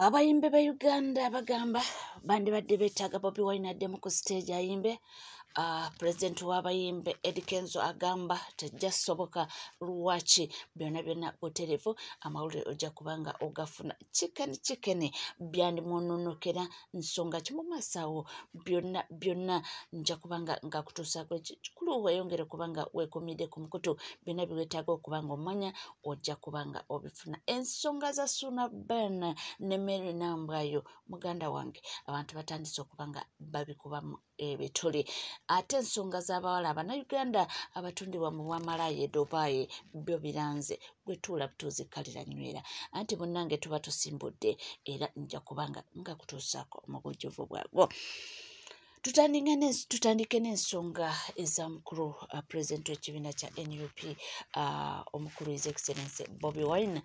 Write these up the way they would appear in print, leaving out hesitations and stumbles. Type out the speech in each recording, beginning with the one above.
Abayimbi ba Uganda bagamba bandibadde beetaaga Bobi Wine addemu ku stage ayimbe. Pulezidenti w'abayimbi Eddy Kenzo agamba tejja soboka. Lwaki? Byonna byonna butereevu, amawulire ojja kuba nga ogafuna. Chicken chicken byandimununukira nsonga ki mu maaso awo? Byonna byonna nja kuba nga nkutuusaako. Kikulu weeyongere kuba nga weekuumidde ku mukutu. Byonna bye weetaaga okuba nga omanya ojja kuba nga obifuna. Ensonga za Ssuuna Ben ne Mary Nambwayo, muganda wange, abantu batandise okuba nga babikubamu ebituli. Ate ensonga z'abawala Abannayuganda abatundibwa mu bwamalaaya e Dubai byo biranze. Gwe tuula butuuzi, kalira nywera, anti munnange tuba tusimbudde, era nja kuba nga nkutuusaako mu bujjuvu bwagwo. Tutandike n'ensonga eza mukulu pulezidenti w'ekibiina kya NUP, omukulu His Excellency Bobi Wine,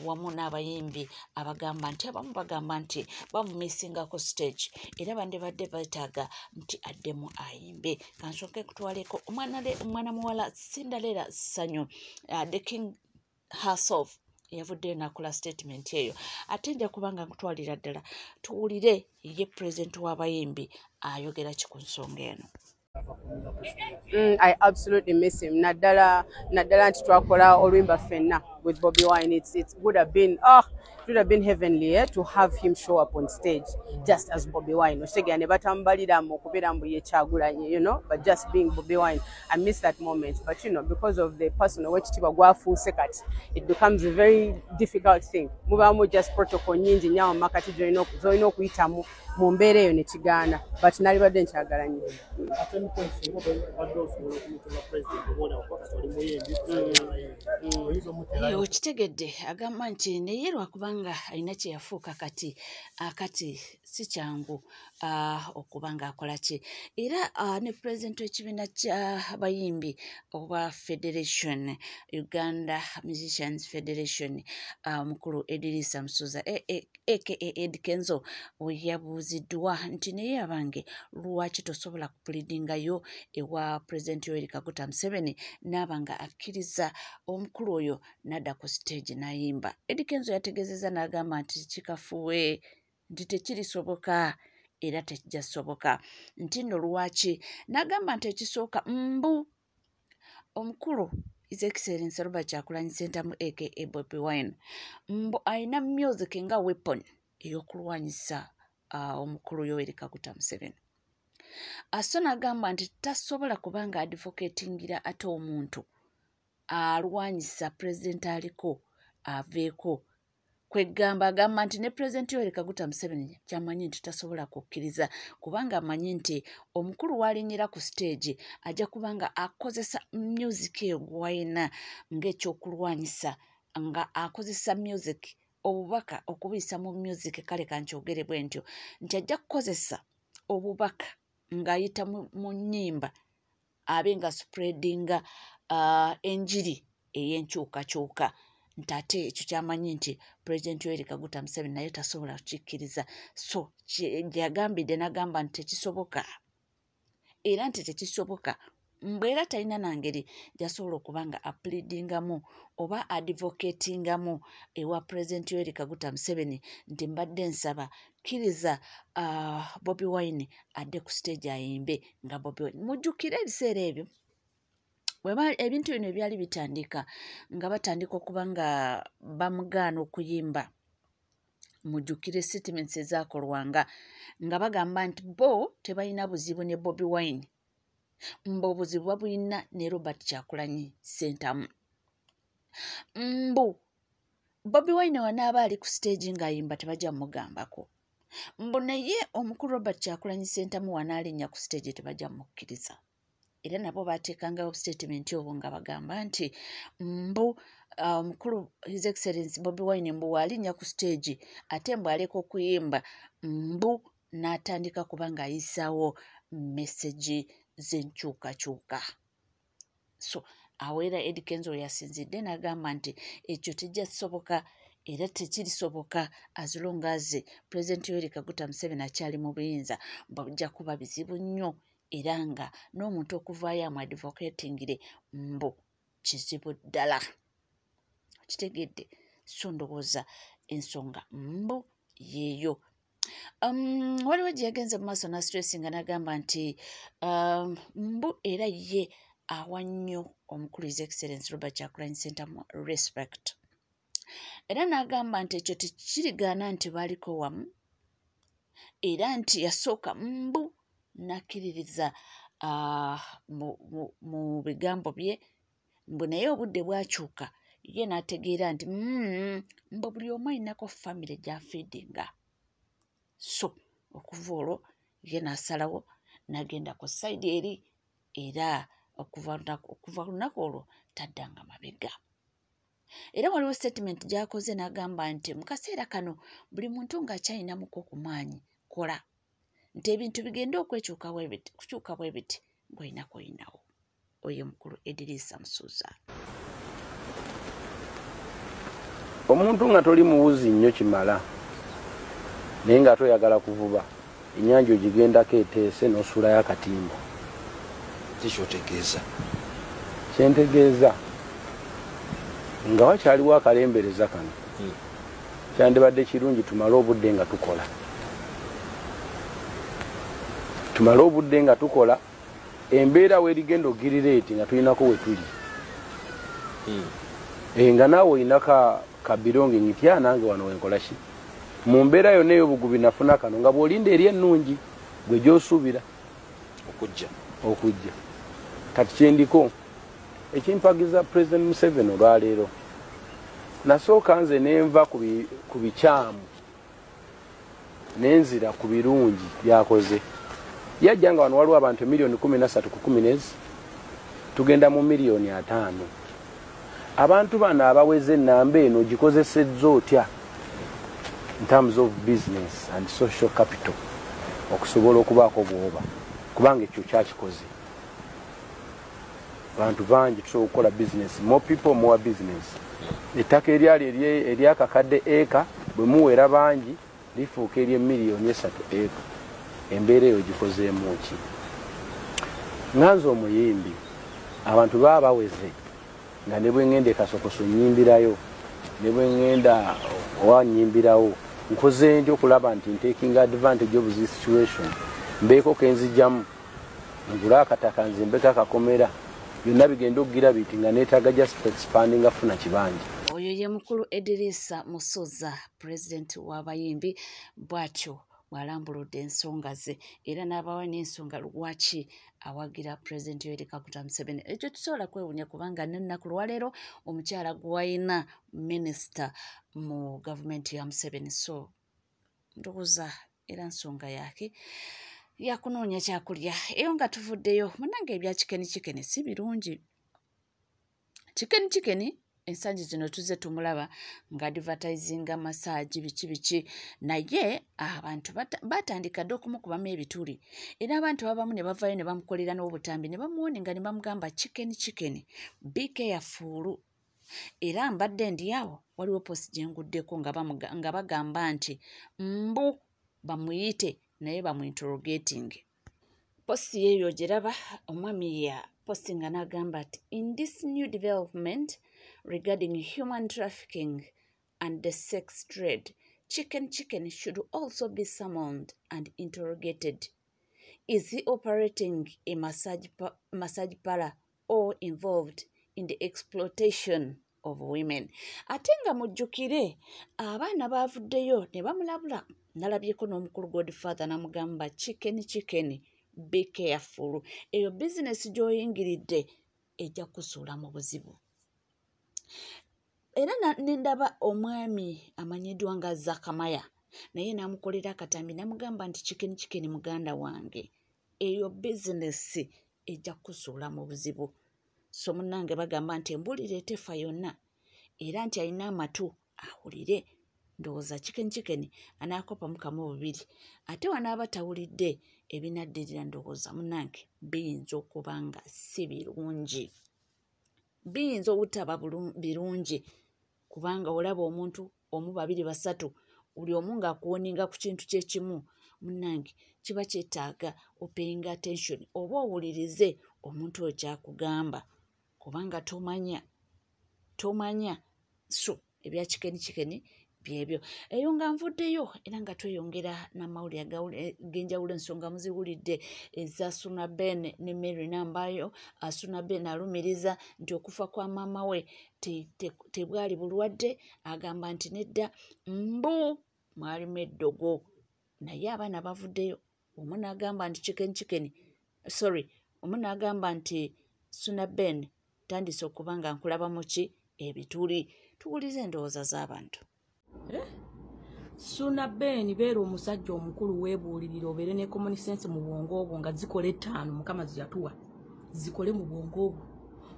wamu n'abayimbi abagamba nti abamu bagamba nti bamumisingako stage era bandibadde beetaaga nti addemu ayimbe. Kansooke kutwaleko omwana muwala Cinderella Sanyu, the king herself, yavuddeyo n'akola statement eyo. Ate nja kuba nga nkutwalira ddala tuwulire ye pulezidenti w'abayimbi ayogera ki ku nsonga eno. I absolutely miss him. Naddala naddala nti twakola oluyimba ffenna with Bobby Wine. It would have been heavenly, eh, to have him show up on stage just as Bobby Wine. Okitegeera, ne batambalira mu okubeera mbu ye Kyagulanyi, but just being Bobby Wine. I miss that moment. But because of the person owekitiibwa gwafuuse kati, it becomes a very difficult thing. Mubaamu just protocol nnyingi nnyo mu makati z'olina okuyitamu mu mbeera eyo ne kigaana. But nalibadde nkyagala nnyo. At any point singa obadde osobola okumutuula president, oba oli kuba kati oli muyimbi, abayimbi oyinza omuterayo? Okitegedde, agamba nti naye lwakubanga alina kye yafuuka kati, akati si kyangu okuba ng'akola ki. Era ne pulezidenti w'ekibiina ky'abayimbi oba federation, Uganda Musicians Federation, omukulu Edirisa Musuuza aka Eddy Kenzo, yabuuziddwa nti naye abange lwaki tosobola kupulidingayo ewa pulezidenti Yoweri Kaguta Museveni n'aba nga akkiriza omukulu oyo n'adda ku stage n'ayimba. Eddy Kenzo yategeezezza n'agamba nti kikafuwe, nti tekirisoboka era tekijja, nti nno lwaki? N'agamba nti ekisooka mbu omukulu His Excellence Robert Kyagulanyi Ssentamu aka Bobi Wine mbu alina music nga weapon ey'okulwanyisa omukulu Yoweri Kaguta Museveni. Aso n'agamba nti tasobola kubanga advocatingira ate omuntu alwanyisa pulezidenti aliko aveeko. Kwegamba agamba nti ne pulezidenti Yoweri Kaguta Museveni kyamanyi nti tasobola kukkiriza, kubanga amanyi nti omukulu w'alinyira ku stage ajja kubanga akozesa music eyo gw'alina ng'ekyokulwanyisa, nga akozesa music obubaka okubiyisa mu music. Kale kankyogere bwe ntyo nti ajja kukozesa obubaka ng'ayita mu nnyimba abe nga spreadinga enjiri ey'enkyukakyuka, nti ate ekyo kyamanyi nti pulezidenti Yoweri Kaguta Museveni naye tasobola kukikkiriza. So gyeyagambidde n'agamba nti tekisoboka, era nti tekisoboka mbwera talina nangeri gy'asobola okuba nga apleadingamu oba advocatingamu ewa pulezidenti Yoweri Kaguta Museveni nti mbadde nsaba kkiriza Bobi Wine adde ku stage ayimbe nga Bobi Wine. Mujjukire ebiseera ebyo ebintu bino ebyali bitandika, nga batandika okuba nga bamugaana okuyimba. Mujjukire statements ezaakolwanga nga bagamba nti bo tebalina buzibu ne Bobi Wine, mbu obuzibu babulina ne Robert Kyagulanyi Ssentamu, mbu Bobi Wine wanaaba ali ku stage ng'ayimba tebajja mugambako, mbu naye omukulu Robert Kyagulanyi Ssentamu wanaalinnya ku stage tebajja mukkiriza. Era nabo baateekangawo statement obwo nga bagamba nti mbu omukulu His Excellence Bobi Wine mbu waalinnya ku stage ate mbu aleka okuyimba, mbu n'atandika kuba ng'ayisaawo message z'enkyukakyuka. So awo era Eddy Kenzo yasinzidde n'agamba nti ekyo tejja kusoboka era tekirisoboka as long as President Yoweri Kaguta Museveni akyali mu buyinza, bajja kuba bizibu nnyo, era nga n'omuntu okuvaayo amu advocatingire mbu kizibu ddala. Okitegedde? So ndowooza ensonga mbu yeeyo. Waliwo gye yagenze mu maaso n'astressinga n'agamba nti mbu era ye awa nnyo omukulu His Excellence Robert Kyagulanyi Ssentamu respect. Era n'agamba nti ekyo tekirigaana nti baaliko wamu, era nti yasooka mbu n'akkiririza mu bigambo bye, mbu naye obudde bwakyuka ye n'ategeera nti mbu buli omu alinako famire gy'afiidinga. So okuva olwo ye n'asalawo n'agenda ku sayidi eri, era okuva lunaku olwo taddanga mabega. Era waliwo statement gy'akoze n'agamba nti mu kaseera kano buli muntu ng'akyalinamuko ku maanyi kola, nti ebintu bigenda okwekyuka kukyuka bwe biti ng'olinako oyinawo. Oyo mukulu Edirisa Musuuza. Omuntu nga toli muwuzi nnyo kimala, naye nga toyagala kuvuba, ennyanja ogigendako eteese n'osuulayo akatimba. Kikyotegeeza? Kyentegeeza nga wakyaliwo akalembereza kano, kyandibadde kirungi tumale obudde nga tukola. Tumale obudde nga tukola, embeera weerigenda ogirireeti nga tulinako we tuli. Nga naawe olinako kabirongi ngitya nange wano wenkola ki? Mu mbeera yonna ey'obugubi nafuna kano, nga bw'olinda eri ennungi gwe gy'osuubira okujja. Kati kyendiko ekimpagiza President Museveni olwaleero, nasooka nze nenva ku bikyamu nenzira ku birungi byakoze. Yajja nga wano waliwo abantu 13 miliyoni tugenda mu 5 miliyoni. Abantu bano abaweze ennamba eno gikozesezza otya in terms of business and social capital okusobola okubaako bw'oba, kubanga ekyo kyakikoze. Abantu bangi tusobola okukola business, more people more business. Ettaka eryali eryakakadde eka bwe muwera bangi lifuuka ery'e 3 miliyoni eka. Embeera eyo gikozeemu ki? Nganze omuyimbi abantu baba baweze nga ne bwe ŋŋenda e Kasokoso nnyimbirayo, ne bwe ŋŋenda owa nnyimbirawo, nkoze ntya okulaba nti ntaking advantage of this situation, mbeeko ke nzijjamu, ngule akataka nzimbeko akakomera, byonna bigenda okugira biti nga neetaaga just expanding afuna kibanja. Oyo ye mukulu Edirisa Musuuza, pulezidenti w'abayimbi, bw'atyo bw'alambuludde ensonga ze era n'abawa n'ensonga lwaki awagira Pulezidenti Yoweri Kaguta Museveni. Ekyo tusobola kwewuunya kubanga n'ennaku lwaleero omukyala gw'alina minisita mu gavumenti ya Museveni. So ndowooza era nsonga yake yakunoonya kyakulya. Eyo nga tuvuddeyo munnange, ebya Chicken Chicken si birungi. Chicken Chicken ensangi zino tuzze tumulaba nga advertisinga massage biki biki, naye abantu batandika dda okumukubamu ebituli, era abantu abamu ne bavaayo ne bamukolera n'obutambi ne bamuwoninga ne bamugamba Chicken Chicken be careful. Era mbadde ndi awo waliwo post gye nguddeko nga bagamba nti mbu bamuyite naye bamuinterrogating. Post yeeyo giraba omwami ya postinga n'agamba nti in this new development regarding human trafficking and the sex trade, Chicken Chicken should also be summoned and interrogated. Is he operating a massage parlor or involved in the exploitation of women? Ate nga mujjukire abaana baavuddeyo ne bamulabula, nalabyeko n'omukulu Godfather n'amugamba Chicken Chicken be careful, eyo bizinesi gy'oyingiridde ejja kusuula mu buzibu. Era nendaba omwami amanyiddwa nga Zakamaya naye n'amukolera akatambi n'amugamba nti Chicken Chicken muganda wange, eyo bizinesi ejja kusuula mu buzibu. So munnange bagamba nti embuulire etefa yonna, era nti alina amatu awulire. Ndowooza Chicken Chicken anaakopamu kamu bubiri, ate wanaaba tawulidde ebinaddirira ndowooza munnange biyinza okuba nga si birungi, biyinza obutaba birungi, kubanga olaba omuntu omu babiri basatu buli omu ng'akuwoninga ku kintu kye kimu, munnange kiba kyetaaga opaying attention oba owulirize omuntu oyo ky'akugamba, kubanga tomanya. So ebya Chicken Chicken Byebyo eyo nga nvuddeyo era nga tweyongera n'amawulire ag'enjawulo. Ensonga muziwulidde eza Suna Ben ne Mary Nambayo. Suna Ben alumiriza nti okufa kwa maama we tebwali bulwadde, agamba nti nedda, mbu mwalimu eddogo. Naye abaana bavuddeyo, omu n'agamba nti chicken, sorry, omu n'agamba nti Suna Ben tandise okuba nga nkulaba mu ki ebituli. Tuwulize endowooza z'abantu. Suna Ben, beera omusajja omukulu, weebuulirira, obeere ne common sense mu bwongo obwo nga zikola 5 Mukama ziyatuwa zikole mu bwongo obwo.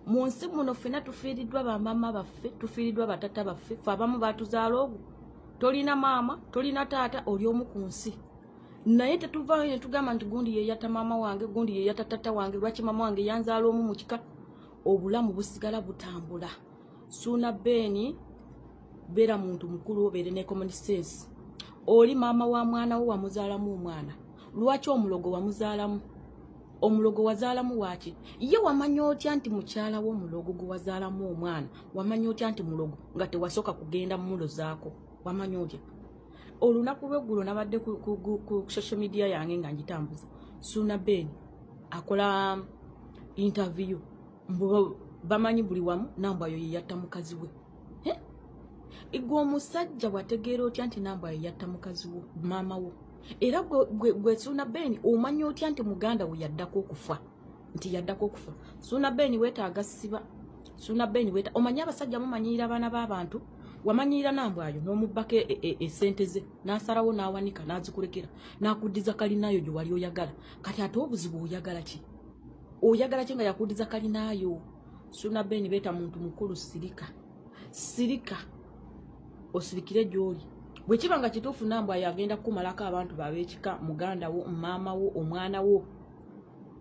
Mu nsi muno ffenna tufiiriddwa bamaama baffe, tufiiriddwa batata baffe, ffe abamu batuzaala ogwo. Tolina maama, tolina taata, oli omu ku nsi. Naye tetuvaayo ne tugamba nti gundi yeyatta maama wange, gundi yeyatta tata wange, lwaki maama wange yanzaala omu mu kika? Obulamu busigala butambula. Suna Ben, beera muntu mukulu, obeere ne common sense. Oli maama wa mwana wo, wamuzaalamu omwana. Lwaki omulogo wamuzaalamu? Omulogo wazaalamu waaki? Ye wamanya otya nti mukyala wo omulogo gwe wazaalamu omwana? Wamanya otya nti mulogo nga tewasooka kugenda mumulozaako? Wamanya otya? Olunaku lweggulo nabadde ku social media yange nga ngitambuza. Suna Ben akola interview, mbu bamanyi buli wamu Nambwayo ye yatta mukazi we. Igwe omusajja wategeera otya nti Nambwayo yatta mukazi wo, maama wo? Era gwe Suna Ben omanya otya nti muganda we yaddako okufa? Nti yaddako okufa. Suna Ben weetaaga siba. Suna Ben weeta omanye abasajja mumanyiira abaana b'abantu. Wamanyiira Nambwayo n'omubbako esente ze, n'asalawo n'awanika n'azikulekera, n'akuddiza kalinaayo gye wali oyagala. Kati ate obuzibu oyagala ki? Oyagala ki nga yakuddiza kalinaayo? Suna Ben beeta muntu mukulu, sirika. Sirika. Osirikire gy'oli. Bwe kiba nga kituufu Nambwayo agenda kukumalako abantu bab'ekika, muganda wo, maama wo, omwana wo.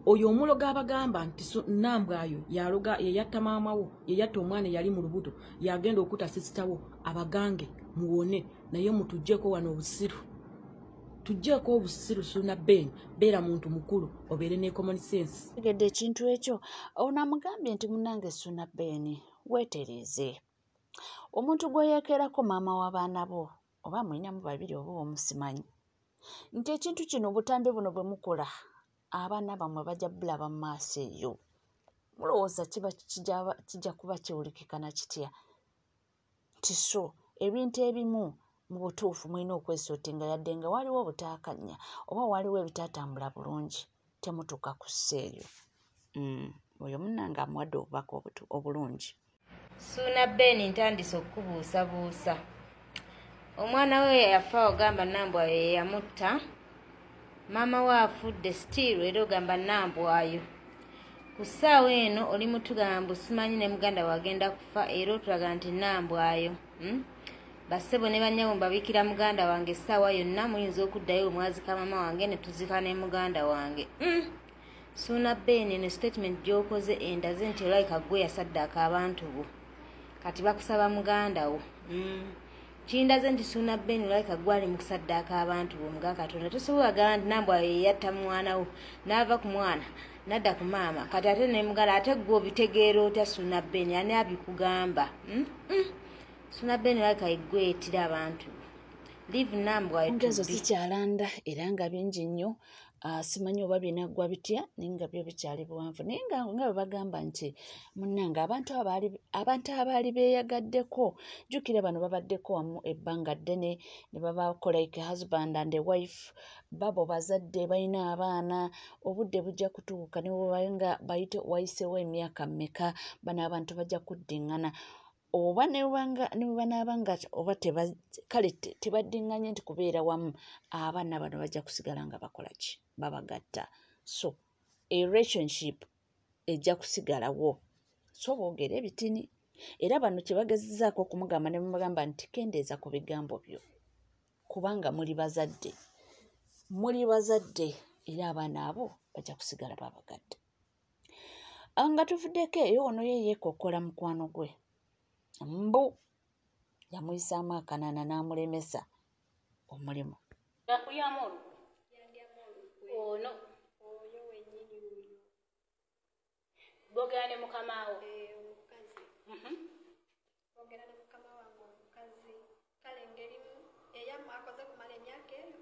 Oyo omulogo abagamba nti Nambwayo yaloga, yeyatta maama wo, yeyatta omwana eyali mu lubuto, yagenda okutta sisita wo, abagange muwone, naye mutuggyeko wano obusiru. Tuggyeko obusiru. Suna Ben, beera muntu mukulu, obeere ne common sense. Tegedde ekintu ekyo. Ono amugambye nti munnange Suna Ben, weetereeze. Omuntu gweyeekerako maama w'abaana bo, oba mulinamu babiri oba omusimanyi, nti ekintu kino, obutambi buno bwe mukola, abaana bammwe bajja bulaba mu maaso eyo. Mulowooza kiba kijja kuba kiwulikikana kitya? Nti so ebintu ebimu mu butuufu mulina okwesootinga, yadde nga waliwo obutaakanya oba waliwo ebitatambula bulungi, temutuuka ku ssa eryo. Oyo munnange amuwadde obubaka obulungi. Suna Ben, ntandise okukubuusabuusa. Omwana we yafa ogamba Nambwayo ye yamutta. Maama we afudde, still era ogamba Nambwayo. Ku ssaawa eno oli mutugamba mbu simanyi ne muganda we agenda kufa, era otulaga nti Nambwayo. Bassebo ne bannyabo, mbabiikira muganda wange, essaawa yonna muyinza okuddayo mwazika maama wange ne tuzika ne muganda wange. Suna Ben, eno statement gy'okoze endaze nti olabika gwe yasaddaaka abantu bo. Kati bakusaba muganda wo. Kindaze nti Suna Ben olabika gwe ali mu kusaddaaka abantu bo mga Katonda. Tosobola gamba nti Nambwayo ye yatta mwana wo, n'ava ku mwana n'adda ku maama, kati ate ne muganda, ate gwe obitegeera otya Suna Ben? Ani abikugamba? Suna Ben olabika gwe yettira abantu. Leave Nambwayo to Ngezo be. Sikyalanda era nga bingi nnyo. Simanyi oba binaggwa bitya, naye nga byo bikyali biwanvu. Naye nga bwe bagamba nti munnange abantu abaali beeyagaddeko, jjukira bano babaddeko wamu ebbanga ddene ne babaako like husband and a wife, babo bazadde, balina abaana. Obudde bujja kutuuka ne bwe nga bayite wayiseewo emyaka mmeka, bano abantu bajja kuddiŋŋana, oba ne bwe banaaba nga oba kale tebaddiŋŋanye nti kubeera wamu, abaana bano bajja kusigala nga bakola ki? Babagatta. So a relationship ejja kusigalawo. So boogera ebitini, era bano kye bagezezzaako okumugamba ne bamugamba nti kendeeza ku bigambo byo, kubanga muli bazadde, muli bazadde, era abaana abo bajja kusigala babagadde. Nga tuvuddeko eyo, ono ye yeekokkola mukwano gwe, mbu yamuyisaamu akanana n'amulemesa omulimu. Yakulyamu olukwe ono? Oyo wennyini oyo. Boogera ne mukamaawo? Omukazi. Boogera ne mukama wange omukazi. Kale engeri Akoze kumala emyaka eyo 3.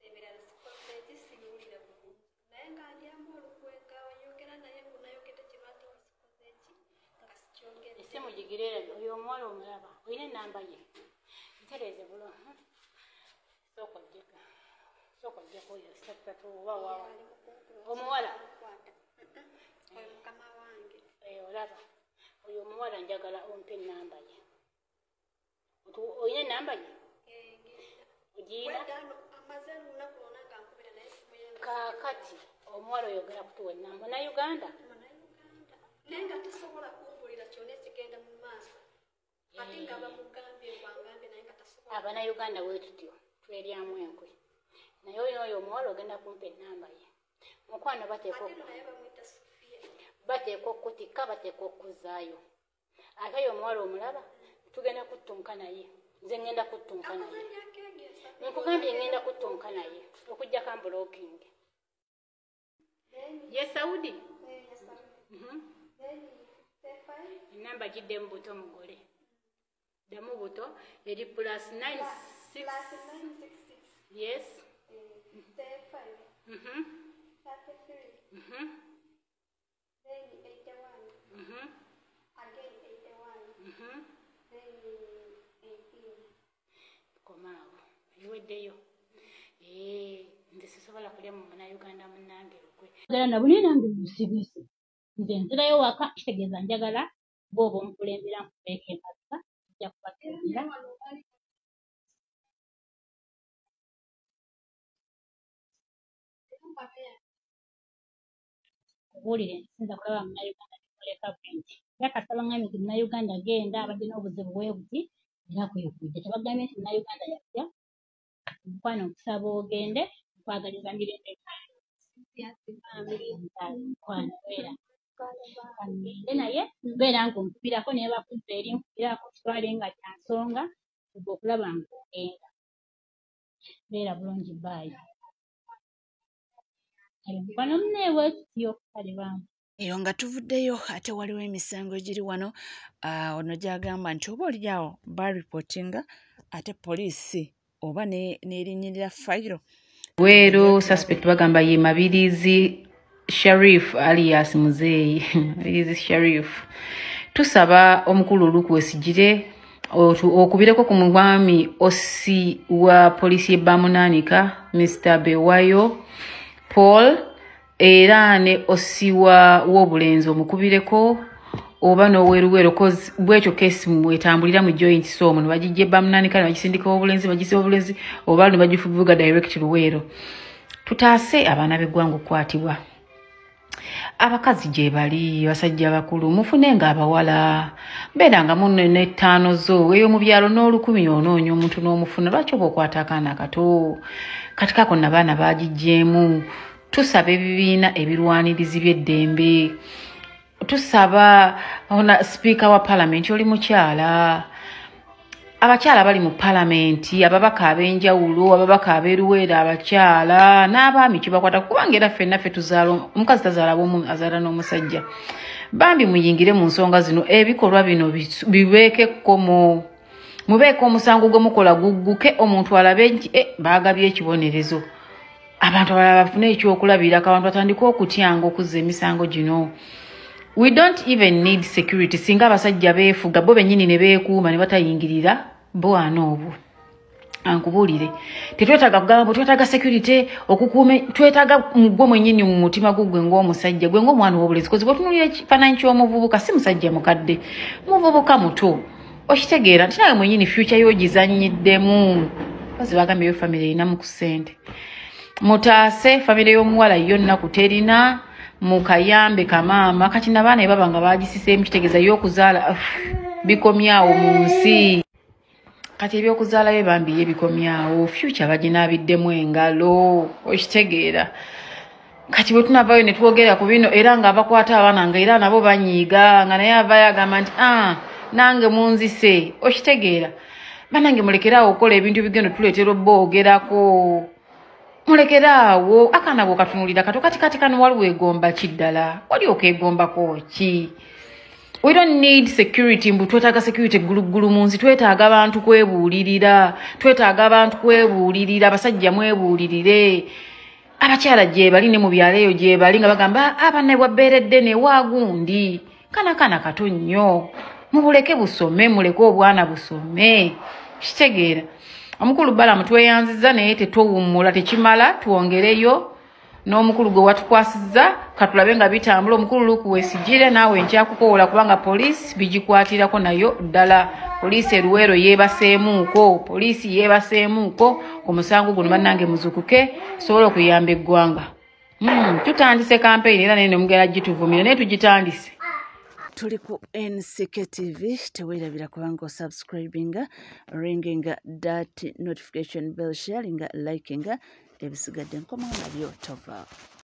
Ebirala sikoze sibiwulira bulungi, naye nga ndyamu olukwe nga oyogera naye ngunayogedde kino ate nga sikoze ki nga sikyogedde. Essimu gigirera oyo omuwala omulaba, olina enamba ye ntereeze bulungi. Sooka ojjeka, sooka ojjeko oyo 33 oba waawa omuwala oyo mukama wange. Olaba oyo omuwala njagala ompe enamba ye. Olina enamba ye? Ogiyina? Kaakati omuwala oyo ogenda kutuwa enamba Munnayuganda? Naye nga tasobola kumbulira kyonna ekigenda mu maaso, ate nga bamugambye bwangambye naye nga tasobola. Abannayuganda bwe tutyo tweryamu enkwe, naye olina oyo omuwala ogenda kumpa enamba ye. Mukwano bateekwa okutikka, bateekwa okuzzaayo. Ate oyo omuwala omulaba tugenda kuttunka naye, nze ngenda kuttunka naye, nkugambye ngenda kuttunka naye okuggyako ambulokingi. Ye Saudi? Enamba giddemu buto mugole, ddamu buto eri +96 yes 33 komaawo ewaddeyo. Nze sisobola kulya mu Munnayuganda munnange lukwe. Njagala nabo naye nange nsibise, nze nzirayo waka, kitegeeza njagala bw'oba omukulembera nkubeeko emabega, nja kubatumira. Kubuulira nsinza kulaba Munnayuganda nemuleka bwe nti, era kasita bangambye nti Munnayuganda genda abadde n'obuzibu bwe buti, era kwe kujja. Tebagambye nti Munnayuganda yajja. Mukwano nkusaba ogende, nkwagaliza mirembe. Mukwano beera ngende naye beera ng'onkubirako, naye bakuzza eri nkubirako kitwale nga kya nsonga gwe okulaba ng'ogenda. Beera bulungi, baayi. Kale mukwano munneewe tutyo, kale bambi. Eyo nga tuvuddeyo, ate waliwo emisango egiri wano. Ono gy'agamba nti oba oliawo baripootinga ate poliisi oba n'erinnyirira fayiro. Weero suspect bagamba ye Mabirizi Sharif alias Muzeeyi. Mabirizi Sharif, tusaba omukulu Olukwesigyire okubireko ku mwami OC wa poliisi y'e Bamunaanika Mr Bewayo Paul, era ne OC wa w'obulenzi omukubireko oba n'oweruweru, cause bwekyo kesi mwetambulira mu joint somo ne bagijja e Bamunaanika ne bagisindika obulenzi, bagisiba obulenzi oba ne bagifuvuga direct Luweero. Tutaase abaana b'eggwanga okukwatibwa. Abakazi gye bali, basajja bakulu, mufune nga abawala, mbeeranga munno n'ettaano zo eyo mu byalo n'olukumi onoonya omuntu n'omufuna, lwaki oba okwata akaana akato? Kati kako nabaana bagiggyeemu. Tusaba ebibiina ebirwanirizi by'eddembe, tusaba ona sipiika wa palamenti oli mukyala, abakyala bali mu palamenti, ababaka ab'enjawulo, ababaka ab'eruweero, abakyala n'abaami kibakwata, kubanga era ffenna ffe tuzaala, omukazi tazaala bw'omu, azaala n'omusajja. Bambi muyingire mu nsonga zino, ebikolwa bino bibeeko ekkomo, mubeeko omusango gwe mukola gugguke, omuntu alabe nti baagabye ekibonerezo, abantu abalala bafune ekyokulabirako, abantu batandike okutyanga okuzza emisango gino. We don't even need security. Singa abasajja beefuga bo bennyini ne beekuuma ne batayingirira bo ana obwo. Ankubuulire, tetwetaaga kugamba mbu twetaaga security okukuuma, twetaaga gwe mwennyini mu mutima gwo gwe ng'omusajja, gwe ng'omwana ow'obulenzi. Kozi bw'otunuulira ekifaananyi ky'omuvubuka, si musajja mukadde, muvubuka muto, okitegeera nti nawe mwennyini future yo ogizannyiddemu. Bazi bagambye yo famire erinamu ku ssente. Mutaase famire y'omuwala yo nnaku terina, mukayambe kamaama. Kati n'abaana bwe baba nga baagisiseemu, kitegeeza y'okuzaala bikomyawo mu nsi. Kati ebyokuzaalayo bambi ye bikomyawo, future baginaabiddemu engalo, okitegeera. Kati bwe tunavaayo ne twogera ku bino, era nga abakwata abaana nga era nabo banyiiga, nga naye avaayo agamba nti nange munzise, okitegeera. Bannange mulekeraawo okukola ebintu bigenda tuleetera obboogerako. Mulekeraawo, akaana bw'okatunuulira kato kati kati kano wali weegomba ki ddala? Wali okeegombako ki? We don't need security, mbu twetaaga security gguluggulu mu nsi. Twetaaga abantu kwebuulirira, twetaaga abantu kwebuulirira. Abasajja mwebuulirire, abakyala gye bali ne mu byalo eyo gye bali nga bagamba abanne bwabbeeredde ne waagundi kana kana kato nnyo, mubuleke busome, muleke obwana busome. Kitegeera omukulu Balamu tweyanziza, naye tetwowummula, tekimala, twongereyo n'omukulu gwe watukwasizza katulabe nga bitambula. Omukulu Luke Wesigire, naawe nkyakukoola kubanga poliisi bigikwatirako nayo ddala. Poliisi eruweero yeebaseemuuko, poliisi yeebaseemuuko ku musango guno. Bannange muzukuke tusobole okuyamba eggwanga. Tutandise kampeyini era naye nemugenda gituvumira, naye tugitandise. Tuli ku NCK TV, teweerabira kubanga osubscribinga, ringinga that notification bell, sharinga, likinga, ebisigadde nkomawo nabyo, tovaako.